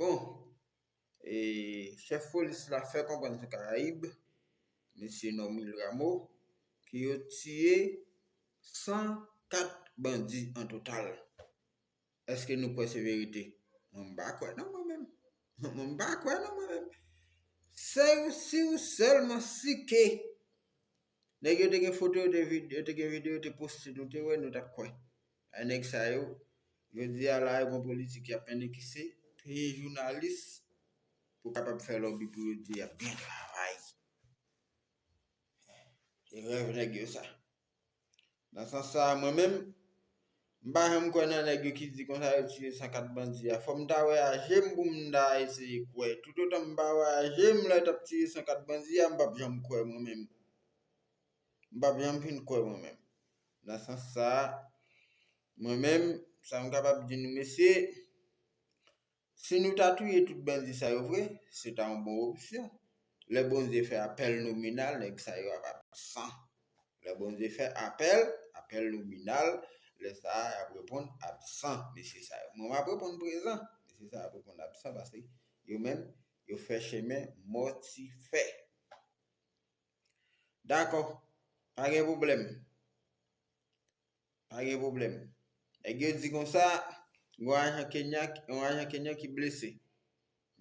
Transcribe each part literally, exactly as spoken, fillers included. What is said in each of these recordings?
Bon, e chèf polis la fè konprann sou Karayib, mesye Normil Rameau, ke yo tiye san kat bandi an total. Èske nou kwè se verite? Mwen, m pa kwè non, mwen menm. Mwen, m pa kwè non, mwen menm. Se si w sèlman si ke nèg yo te gen foto, yo te vid-, yo te gen videyo, yo te poste, nou te wè, nou t ap kwè. Ay, nèg sa yo, jodi a la, yo gon politik y ap mennen ki se peye jounalis pou kapab fè lòbi pou yo di y ap byen travay. Se rèv nèg yo sa. Nan sans sa, mwen menm, m pa janm kwè nan nèg yo ki di konsa yo tiye san kat bandi a. Fò m ta wè a je m pou m ta eseye kwè. Toutotan m pa wè a je m lè yo t ap tiye san kat bandi a, m p ap janm kwè mwen menm. M p ap janm fin kwè mwen menm. Nan sans sa, mwen menm, sa m kapab di nou, mesye, si nou ta touye tout bandi sa yo vre, se ta yon bon opsyon. Lè Bondye fè apèl nominal, nèg sa yo ap absan. Lè Bondye fè apèl, apèl nominal, lè sa a, y ap reponn absan, mesye sa yo. Mwen, m ap reponn prezan, mesye sa yo ap reponn absan, paske yo menm, yo fè chemen mòtifè. Dakò, pa gen pwoblèm. Pa gen pwoblèm. Nèg yo di konsa, yon ajan Kenya, yon ajan Kenya ki blese.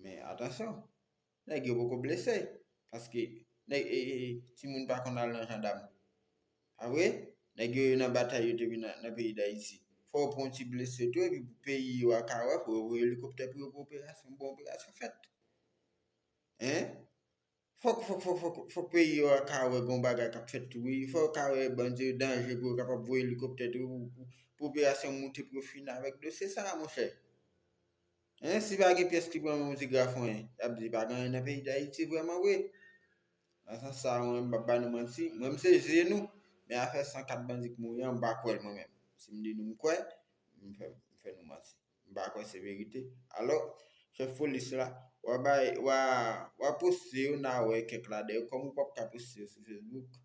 Men atansyon, nèg yo poko blese. Paske nèg, e, e, e, timoun pa konn al nan jandam. Pa vre? Nèg yo nan batay yo te vin nan, nan peyi Dayiti. Fò yo pran yon ti blese tou, epi pou peyi yo a ka wè, fò yo voye elikoptè pou yo pou operasyon, bon operasyon fèt. Hein? Fòk, fòk, fòk, fòk, fòk peyi yo a ka wè gon bagay k ap fèt tou, wi. Fò yo ka wè bandi yo danje pou yo kapab voye elikoptè tou pou, pou, pou operasyon moute pou yo fini avèk dosye sa a, monchè. Hein, si pa gen pyès ki pran yon ti grafonyen, y ap di pa gen anyen nan peyi Dayiti vrèman vre. Nan sans sa, mwen, m p ap ba nou manti. Mwen, m se je nou, men afè san kat bandi k mouri an, m pa kwè l mwen menm. Si m di nou m kwè, m fè, m fè nou manti. M pa kwè se verite. Alò, chèf polis la, w a bay, w a, w a poste yo, n a wè kèk ladan yo. Kòm ou p ap ka poste yo sou Facebook,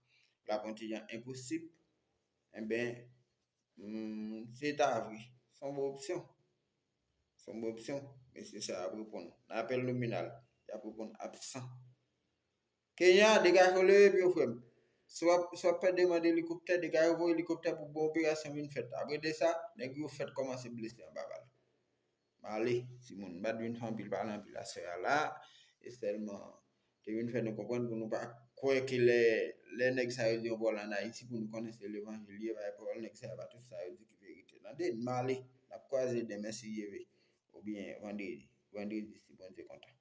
l ap yon ti jan enposib, enben, hmm, se ta vre. Se yon bon opsyon. Se yon bon opsyon. Mesye sa y ap reponn. Nan apèl nominal, y ap reponn absan. Kenya, degaje w leve pye w, frè m. Si w ap, si w ap fè demann elikoptè, degaje w voye elikoptè pou bon operasyon vin fèt. Apre de sa, nèg yo fèt kòmanse blese anba bal. M ale, timoun, m pa t vin fè anpil pale anpil aswè a la. E sèlman, te vin fè nou konprann pou nou pa kwè ke lè, lè nèg sa yo di yon pawòl ann Ayiti, pou nou konnen se levanjil ye, bay pawòl nèg sa yo pa tout sa yo di ki verite. Tande, m ale, n ap kwaze demen si Dye vle. Oubyen vandredi, vandredi si Bondye kontan.